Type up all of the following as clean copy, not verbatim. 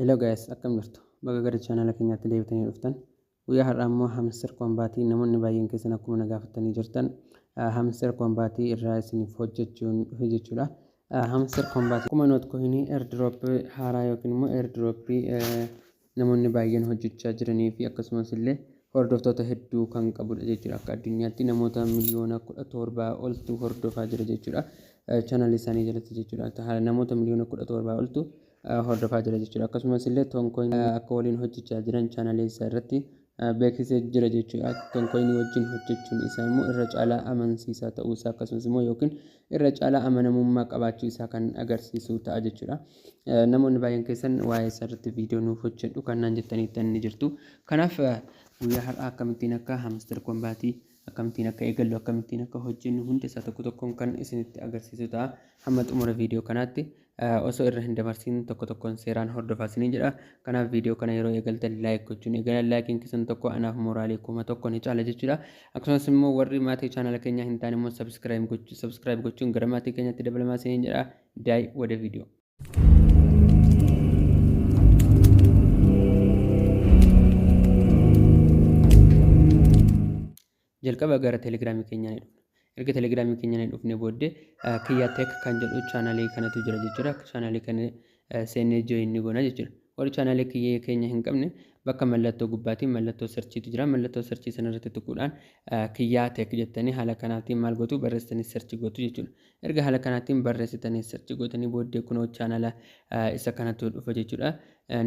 Hello guys, akkam jirtu? Baga gara chaanala keenyaatti deebitanii dhuftan. Guyyaa har'aa immoo Hamster Kombat namoonni baay'een keessan akkuma na gaafatanii jirtan Hamster Kombat irraa isiniif hojjechuun dhufe jechuudha. Hamster Kombat akkuma Notcoin airdrop haaraa yookiin immoo airdrop namoonni baay'een hojjechaa jiranii fi akkasumas illee hordoftoota hedduu kan qabudha jechuudha. Akka addunyaatti namoota miliyoona 17 oltu hordofaa jira jechuudha. Chaanalii isaanii jalatti jechuudha. Namoota miliyoona 17 oltu hordofaa jira jechuudha. Akkasumas illee Toncoin akka waliin hojjechaa jiran chaanalii isaa irratti beeksisee jira jechuudha. Toncoin wajjin hojjechuun isaa immoo irra caalaa amansiisaa ta'uu isaa, akkasumas immoo yookiin irra caalaa amanamummaa qabaachuu isaa kan agarsiisu ta'a jechuudha. Namoonni baay'een keessan waa'ee isaa irratti viidiyoo nuuf hojjedhu kan naan jettanii ni jirtu. Kanaaf guyyaa har'aa akkamittiin akka Hamster Kombat akkamittiin akka eegallu, akkamittiin akka hojjennu hunda isaa tokko tokkoon kan isinitti agarsiisu ta'a. Hamma xumura viidiyoo kanaatti osoo irra hin dabarsin tokko tokkoon seeraan hordofaa isiniin jedha. Kanaaf viidiyoo kana yeroo eegaltan like gochuun eegala. Likeiin keessan tokko anaaf moraalii 1000 ni caala jechuudha. Akkasumas immoo warri maatii chaanala keenyaa hin taane immoo subscribe gochuun gara maatii keenyaatti dabalamaa isiniin jedha. ዳይ ወደ ቪዲዮ። Jalqaba gara Telegramii keenyaa ni dhufna. Erga Telegramii keenyaa ni dhufne booddee Kiyyaa Tech kan jedhu chaanalii kanatu jira jechuudha. Chaanalii kana seennee join ni goona jechuudha. Warri chaanalii kiyya keenya hin qabne bakka mallattoo gubbaatiin mallattoo searchiitu jira. Mallattoo searchii sana irratti tuquudhaan Kiyyaa Tech jettanii haala kanaatiin maal gootu, barreessitanii search gootu jechuudha. Erga haala kanaatiin barreessitanii search gootanii booddee kunoo chaanala isa kanatu dhufa jechuudha.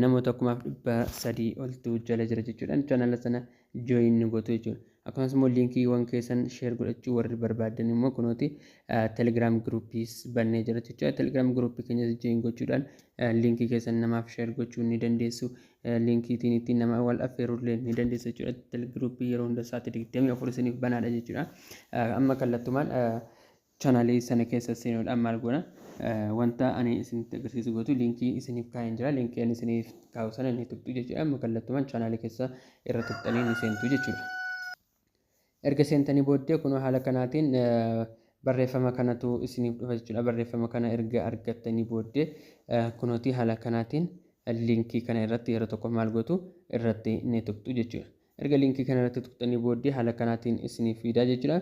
Namoota 300,000 oltu jala jira jechuudha. Chaanala sana join ni gootu jechuudha. Akkasumas immoo linkiiwwan keessan share godhachuu warri barbaadan immoo kunooti Telegram groupiis bannee jira jechuudha. Telegram groupii keenyas join gochuudhaan linkii keessan namaaf share gochuu ni dandeessu. Linkiitiin ittiin nama wal affeeruu illee ni dandeessu jechuudha. Telegram groupii yeroo hunda sa'aatii 24 isiniif banaadha jechuudha. Amma kallattumaan chaanalii sana keessa seenuudhaan maal goona? Wanta ani isinitti agarsiisu gootu, linkii isiniif kaa'een jira. Linkii ani isiniif kaa'u sana ni tuqxu jechuudha. Amma kallattumaan chaanalii keessa irra tuqxanii ni seentu jechuudha. Erga seentanii booddee kunoo haala kanaatiin barreeffama kanatu isiniif dhufa jechuudha. Barreeffama kana erga argattanii booddee kunooti haala kanaatiin linkii kana irratti yeroo tokko maal gootu, irratti ni tuqxu jechuudha. Erga linkii kana irratti tuqxanii booddee haala kanaatiin isiniif fidaa jechuudha.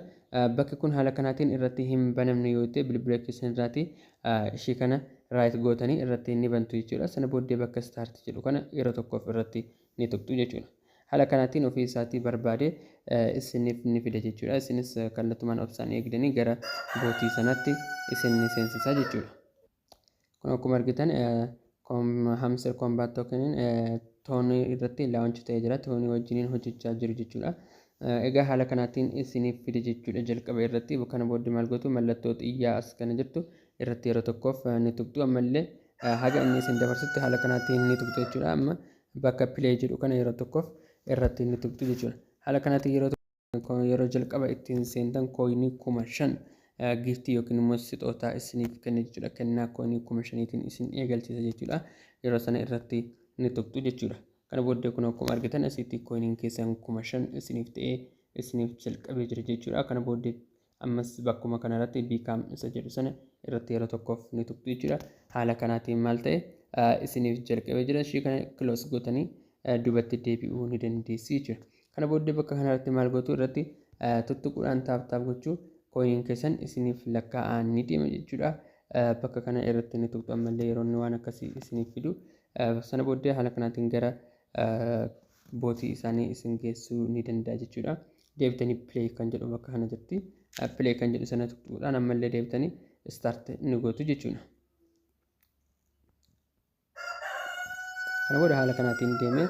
Bakki kun haala kanaatiin irratti hin banamne yoo ta'e, bilbila keessan irraati ishee kana right gootanii irratti ni bantu jechuudha. Sana booddee bakka start jedhu kana yeroo tokkoof irratti ni tuqxu jechuudha. Haala kanaatiin ofii isaatii barbaade isiniif ni fida jechuudha. Isinis kallattumaan obsaan eegdanii gara botii sanatti isin ni seensisa jechuudha. Kun akkuma argitan Hamster Kombat tokeniin TONii irratti launch ta'ee jira. TONii wajjiniin hojjechaa jiru jechuudha. Egaa haala kanaatiin isiniif fide jechuudha jalqaba irratti. Kana booddee maal gootu? Mallattoo xiyyaa as kana jirtu irratti yeroo tokkoof ni tuqxu. Ammallee haga inni isin dabarsutti haala kanaatiin ni tuqxu jechuudha. Amma bakka play jedhu kana yeroo tokkoof irratti ni tuqxu jechuudha. Haala kanaatiin yeroo jalqaba ittiin seentan coinii 5000 giftii yookiin immoo sixootaa isiniif kenna jechuudha. Kennaa coinii 5000tiin isin eegalchiisa jechuudha. Yeroo sana irratti ni tuqxu jechuudha. Kana booddee kun akkuma argitan asitti coiniin keessan 5000 isiniif ta'ee isiniif jalqabee jira jechuudha. Kana booddee ammas bakkuma kanarratti become isa jedhu sana irratti yeroo tokkoof ni tuqxu jechuudha. Haala kanaatiin maal ta'e, isiniif jalqabee jira. Ishii kana close gootanii duubatti deebi'uu ni dandeessu jechuudha. Kana booddee bakka kanarratti maal gootu? Irratti tuttuquudhaan tap tap gochuu, coiniin keessan isiniif lakkaa'aa ni deema jechuudha. Bakka kana irratti ni tuqxu ammallee yeroo inni waan akkasii isiniif fidu. Sana booddee haala kanaatiin gara botii isaanii isin geessuu ni danda'a jechuudha. Deebitanii play kan jedhu bakka kana jirti. Play kan jedhu sana tuquudhaan ammallee deebitanii start ni gootu jechuudha. Kana booda haala kanaatiin deemee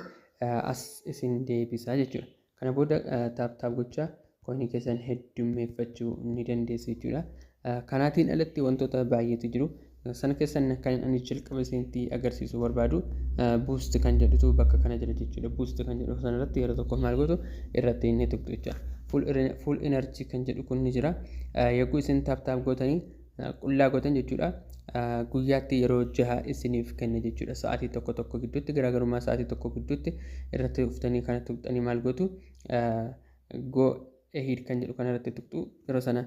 as isin deebisaa jechuudha. Kana booda tap tap gochaa coinii keessan heddummeeffachuu ni dandeessu jechuudha. Kanaatiin alatti wantoota baay'eetu jiru. Sana keessan kan ani jalqaba isinitti agarsiisuu barbaadu boost kan jedhutu bakka kana jira jechuudha. Boost kan jedhu sanarratti yeroo tokko maal gootu? Irratti ni tuqxu jechuudha. Full energy kan jedhu kun ni jira. Yogguu isin tap tap gootanii qullaa gootan jechuudha. Guyyaatti yeroo 6 isiniif kenna jechuudha. Sa'aatii tokko tokko gidduutti, garaagarummaa sa'aatii tokko gidduutti irratti dhuftanii kana tuqxanii maal gootu? Go ahead kan jedhu kanarratti tuqxu. Yeroo sana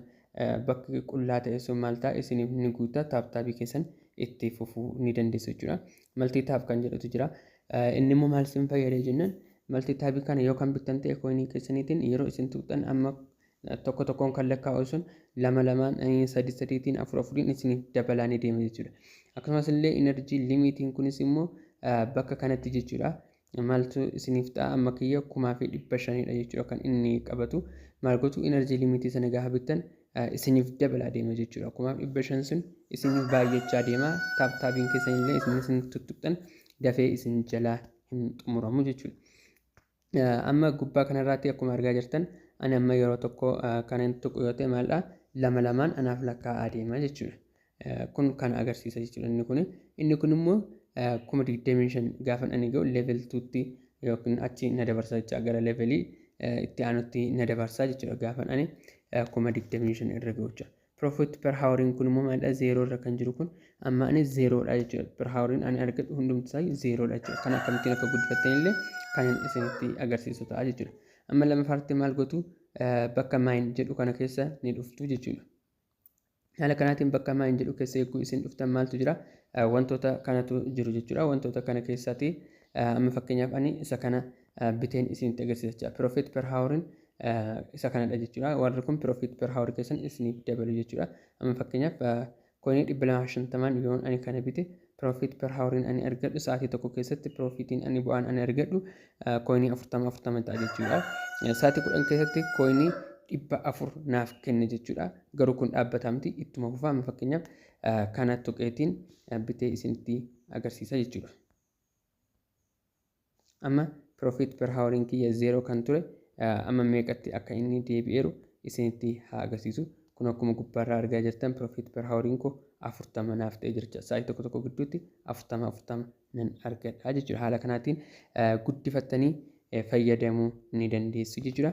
bakki qullaa ta'e sun maal ta'a? Isiniif ni guuta, tap tapii keessan itti fufuu ni dandeessu jechuudha. Multi tap kan jedhutu jira. Inni immoo maal isin fayyada jennaan, multi tapii kana yoo kan bittan ta'e coinii keessaniitiin yeroo isin tuqxan amma tokko tokkoon kan lakkaa'u sun lama lamaan, sadi sadiitiin, afur afuriin isiniif dabalaa ni deema jechuudha. Akkasumas illee energy limitiin kunis immoo bakka kanatti jechuudha. Maaltu isiniif ta'a? Amma kiyya 1500dha jechuudha kan inni qabatu. Maal gootu? Energy limitii sana gaafa bittan isiniif dabalaa deema jechuudha. 1500 sun isiniif baay'achaa deema. Tap tapiin keessan illee isin tuttuqxan dafee isin jalaa hin xumuramu jechuudha. Amma gubbaa kanarraatti akkuma argaa jirtan, ani amma yeroo tokko kan inni tuqu yoo ta'e maaldha, lama lamaan anaaf lakkaa'aa deema jechuudha. Kun kan agarsiisa jechuudha inni kun. Inni kun immoo 25,000 gaafa ani ga'u level 2tti yookiin achi na dabarsa jecha, gara levelii itti aanutti na dabarsa jechuudha gaafa ani 25,000 irra ga'u jechuudha. Profit per houriin kun immoo maalidha? Zero irra kan jiru kun amma ani zerodha jechuudha. Per houriin ani argadhu hundumti isaa zerodha jechuudha. Kan akkamittiin akka guddifattan illee kan isinitti agarsiisu ta'a jechuudha. Amma lammaffaatti maal gootu? Bakka mine jedhu kana keessa ni dhuftu jechuudha. Haala kanaatiin bakka mine jedhu keessa eeguu isin dhuftan maaltu jira? Wantoota kanatu jiru jechuudha. Wantoota kana keessaati amma fakkeenyaaf ani isa kana biteen isinitti agarsiisa jechuudha. Profit per houriin isa kanadha jechuudha. Warri kun profit per hour keessan isiniif dabalu jechuudha. Amma fakkeenyaaf coinii 250n yoon ani kana bite, profit per houriin ani argadhu, sa'aatii tokko keessatti profitiin ani bu'aan ani argadhu coinii 40 40 ta'a jechuudha. Sa'aatii 10 keessatti coinii 400 naaf kenne jechuudha. Garuu kun dhaabbataa miti, ittuma fufaa. Amma fakkeenyaaf kana tuqeetiin bitee isinitti agarsiisa jechuudha. Amma profit per houriin kiyya zero kan ture amma meeqatti akka inni deebi'eeru isinitti haa agarsiisu. Kun akkuma gubbaarraa argaa jirtan profit per houriin koo 40 naaf ta'e jira. Sa'aatii tokko tokko gidduutti 40 40 nan argadha jechuudha. Haala kanaatiin guddifattanii fayyadamuu ni dandeessu jechuudha.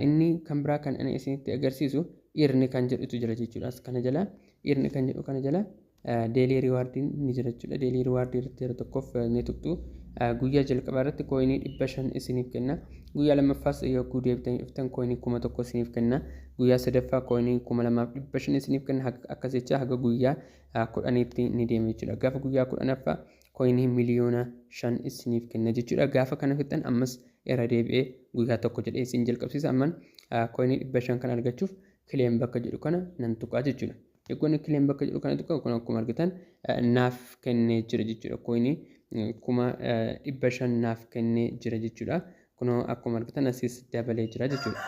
Inni kan biraa kan ani isinitti agarsiisu earn kan jedhutu jira jechuudha. As kana jala, earn kan jedhu kana jala daily rewardiin ni jira jechuudha. Daily rewardii irratti yeroo tokkoof ni tuqxu. Guyyaa jalqabaa irratti coinii 500 isiniif kenna. Guyyaa lammaffaas yogguu deebitanii dhuftan coinii 1000 isiniif kenna. Guyyaa sadaffaa coinii 2500 isiniif kenna. Akkas jecha haga guyyaa 10tti ni deema jechuudha. Gaafa guyyaa 10ffaa coinii 5 miliyoona isiniif kenna jechuudha. Gaafa kana fixan ammas irra deebi'ee guyyaa tokko jedhee isin jalqabsiisa. Amman coinii 500 kan argachuuf claim bakka jedhu kana nan tuqaa jechuudha. Yogguu inni claim bakka jedhu kana tuqa, kun akkuma argitan naaf kennee jira jechuudha. Coinii 500,000 naaf kennee jira jechuudha. Kunoo akkuma argitan asis dabalee jira jechuudha.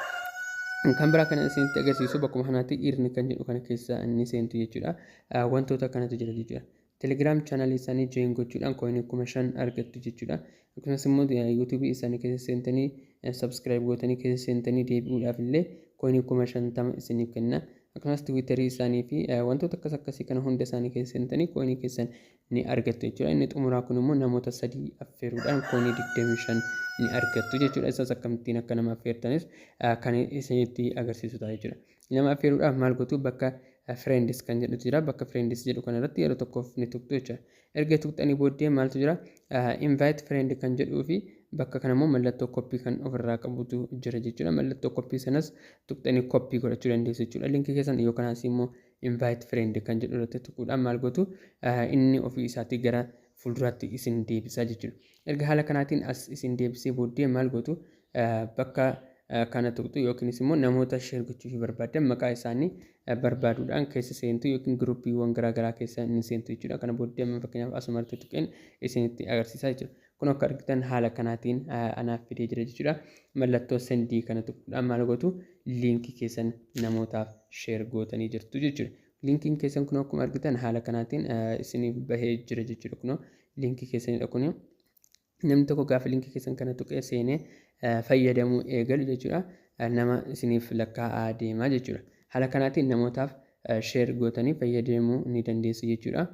Kan biraa kan isinitti agarsiisu bakkuma kanaatti earn kan jedhu kana keessa inni seentu jechuudha. Wantoota kanatu jira jechuudha. Telegram channelii isaanii join gochuudhaan coinii 5000 argattu jechuudha. Akkasumas immoo YouTubeii isaanii keessa seentanii subscribe gootanii keessa seentanii deebi'uudhaaf illee coinii 50,000 isiniif kenna. Akkasumas Twitterii isaanii fi wantoota akkas akkasii kana hunda isaanii keessa seentanii coinii keessan ni argattu jechuudha. Inni xumuraa kun immoo namoota sadii affeeruudhaan coinii 25 ni argattu jechuudha. Isas akkamittiin akka nama affeertanis kan isinitti agarsiisu ta'a jechuudha. Nama affeeruudhaaf maal gootu? Bakka friends kan jedhutu jira. Bakka friends jedhu kanarratti yeroo tokkoof ni tuqxu jechuudha. Erga tuqxanii booddee maaltu jira? Invite friend kan jedhuu fi bakka kana immoo mallattoo copy kan ofirraa qabutu jira jechuudha. Mallattoo copy sanas tuqxanii copy godhachuu dandeessu jechuudha. Linkii keessan yookaan immoo invite friend kan jedhu irratti tuquudhaan maal gootu? Inni ofii isaatii gara fuulduraatti isin deebisa jechuudha. Erga haala kanaatiin as isin deebisee booddee maal gootu? Bakka kana tuqxu yookiinis immoo namoota share gochuu barbaadan maqaa isaanii barbaaduudhaan keessa seentu yookiin groupiiwwan garaagaraa keessa ni seentu jechuudha. Kana booddee amma fakkeenyaaf asumarratti tuqeen isinitti agarsiisaa jechuudha. Kun akka argitan haala kanaatiin anaaf fidee jira jechuudha. Mallattoo sendii kana tuquudhaan maal gootu? Linkii keessan namootaaf share gootanii jirtu jechuudha. Linkiin keessan kun akkuma argitan haala kanaatiin isiniif bahee jira jechuudha. Kunoo linkii keessanidha kuni. Namni tokko gaafa linkii keessan kana tuqee seenee fayyadamuu eegalu jechuudha. Nama isiniif lakkaa'aa deemaa jechuudha. Haala kanaatiin namootaaf share gootanii fayyadamuu ni dandeessu jechuudha.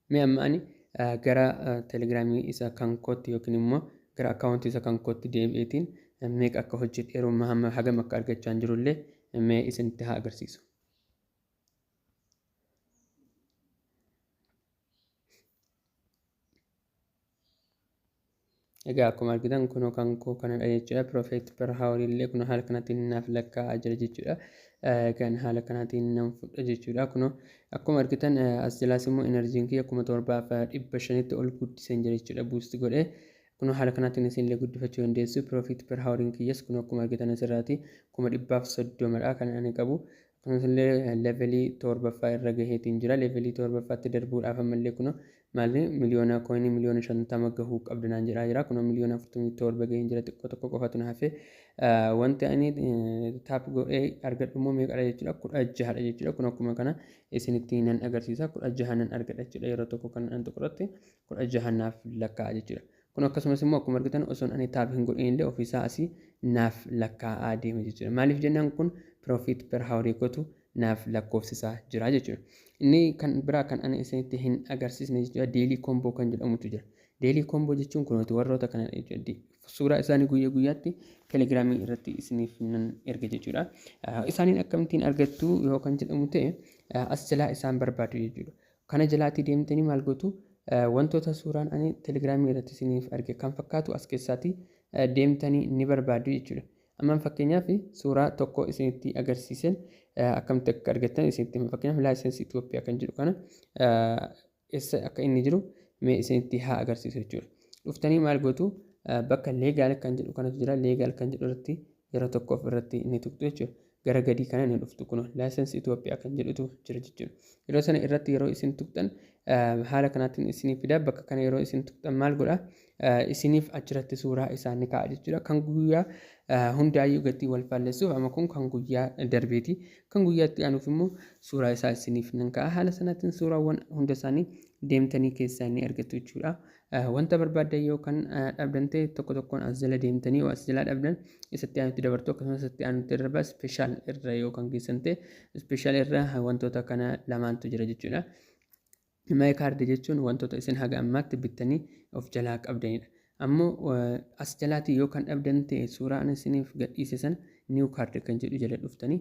Mee amma ani gara Telegramii isa kan kootti yookiin immoo gara accountii isa kan kootti deebi'eetiin meeqa akka hojjedhe, yeroo hamma hagam akka argachaa jirullee mee isinitti haa agarsiisu. Egaa akkuma argitan kunoo kan koo kanadha jechuudha. Profit per hour illee kun haala kanatti naaf lakkaa'aa jira jechuudha. Kan haala kanaatiin nan fudha jechuudha. Kunoo akkuma argitan as jalaas immoo energyn kiyya 7500tti ol guddiseen jira jechuudha, boost godhee. Kunoo haala kanaatiin isinillee guddifachuu dandeessu. Profit per houriin kiyyas kunoo akkuma argitan asirraati 130,000dha kan ani qabu. Akkasumas illee levelii torbaffaa irra gaheetiin jira. Levelii torbaffaatti darbuudhaaf ammallee kunoo maalli miliyoona coinii miliyoona 50 gahuu qabda naan jedhaa jira. Kunoo miliyoona 47 gaheen jira, xiqqoo tokko qofatu na hafe. Wanti ani tap godhee argadhu immoo meeqadha jechuudha? 16dha jechuudha. Kun akkuma kana isinitti nan agarsiisa. 16 nan argadha jechuudha. Yeroo tokko kan an tuqurratti 16 naaf lakkaa'a jechuudha. Kun akkasumas immoo akkuma argitan osoon ani tap hin godhin illee ofiisaa asii naaf lakkaa'aa deema jechuudha. Maaliif jennaan, kun profit per hourii kootu naaf lakkoofsisaa jira jechuudha. Inni kan biraa kan ani isinitti hin agarsiisne jechuudha, daily combo kan jedhamutu jira. Daily combo jechuun kunuuti warroota kana jechuudha. Suuraa isaanii guyyaa guyyaatti Telegramii irratti isiniif nan erga jechuudha. Isaaniin akkamittiin argattu yoo kan jedhamu ta'e, as jalaa isaan barbaadu jechuudha. Kana jalaatii deemtanii maal gootu? Wantoota suuraan ani Telegramii irratti isiniif arge kan fakkaatu as keessaatii deemtanii ni barbaadu jechuudha. Ammaan fakkeenyaaf suuraa tokko isinitti agarsiisen akkamitti akka argattan isinitti hima. Fakkeenyaaf license Itoophiyaa kan jedhu kana eessa akka inni jiru mee isinitti haa agarsiisu jechuudha. Dhuftanii maal gootu? Bakka legal kan jedhu kanatu jira. Legal kan jedhu irratti yeroo tokkoof irratti ni tuqxu jechuudha. Gara gadii kana ni dhuftu, kun license Itoophiyaa kan jedhutu jira jechuudha. Yeroo sana irratti yeroo isin tuqxan haala kanaatiin isinii fida. Bakka kana yeroo isin tuqxan maal godha? Isiniif achirratti suuraa isaa ni kaa'a jechuudha. Kan guyyaa hundaayyuu gatii wal faallessuuf amma kun kan guyyaa darbeeti. Kan guyyaatti aanuuf immoo suuraa isaa isiniif nan kaa'a. Haala sanaatiin suuraawwan hunda isaanii deemtanii keessaa ni argattu jechuudha. Wanta barbaaddan yoo kan dhabdan ta'e, tokko tokkoon as jala deemtanii yoo as jalaa dhabdan isatti aanutti dabartu, akkasumas isatti aanutti darba. Special irra yoo kan geessan ta'e, special irra wantoota kana lamaantu jira jechuudha. My card jechuun wantoota isin haga ammaatti bittanii of jalaa qabdanidha. Ammoo as jalaatii yoo kan dhabdan ta'e, suuraa ani isiniif gadhiise sana new card kan jedhu jala dhuftanii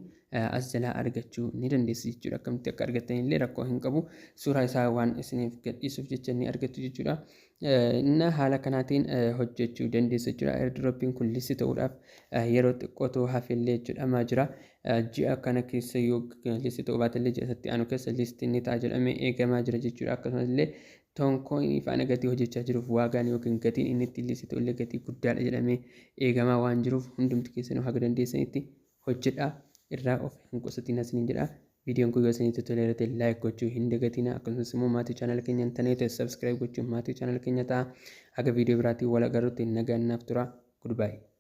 as jalaa argachuu ni dandeessu jechuudha. Akkamitti akka argattan illee rakkoo hin qabu. Suuraa isaa waan isiniif gadhiisuuf jecha ni argattu jechuudha. Inna haala kanaatiin hojjechuu dandeessu jechuudha. Airdropiin kun list ta'uudhaaf yeroo xiqqootu hafellee jedhamaa jira. Ji'a kana keessa yoo list ta'uu baatellee, ji'a isatti aanu keessa list ni ta'a jedhamee eegamaa jira jechuudha. Akkasumas illee Toncoinii faana gatii hojjechaa jiruuf waagaan yookiin gatiin inni ittiin list ta'u illee gatii guddaadha jedhamee eegamaa waan jiruuf, hundumti keessanuu haga dandeessanitti hojjedhaa, irraa of hin qusatin isiniin jedha. Viidiyoon kun yoo isinitti toleera ta'e, like gochuu hin dagatinaa. Akkasumas immoo maatii channel keenya hin taane ta'e, subscribe gochuun maatii channel keenya ta'a. Haga viidiyoo biraatiin wal agarrutti nagaan naaf tura. Goodbye.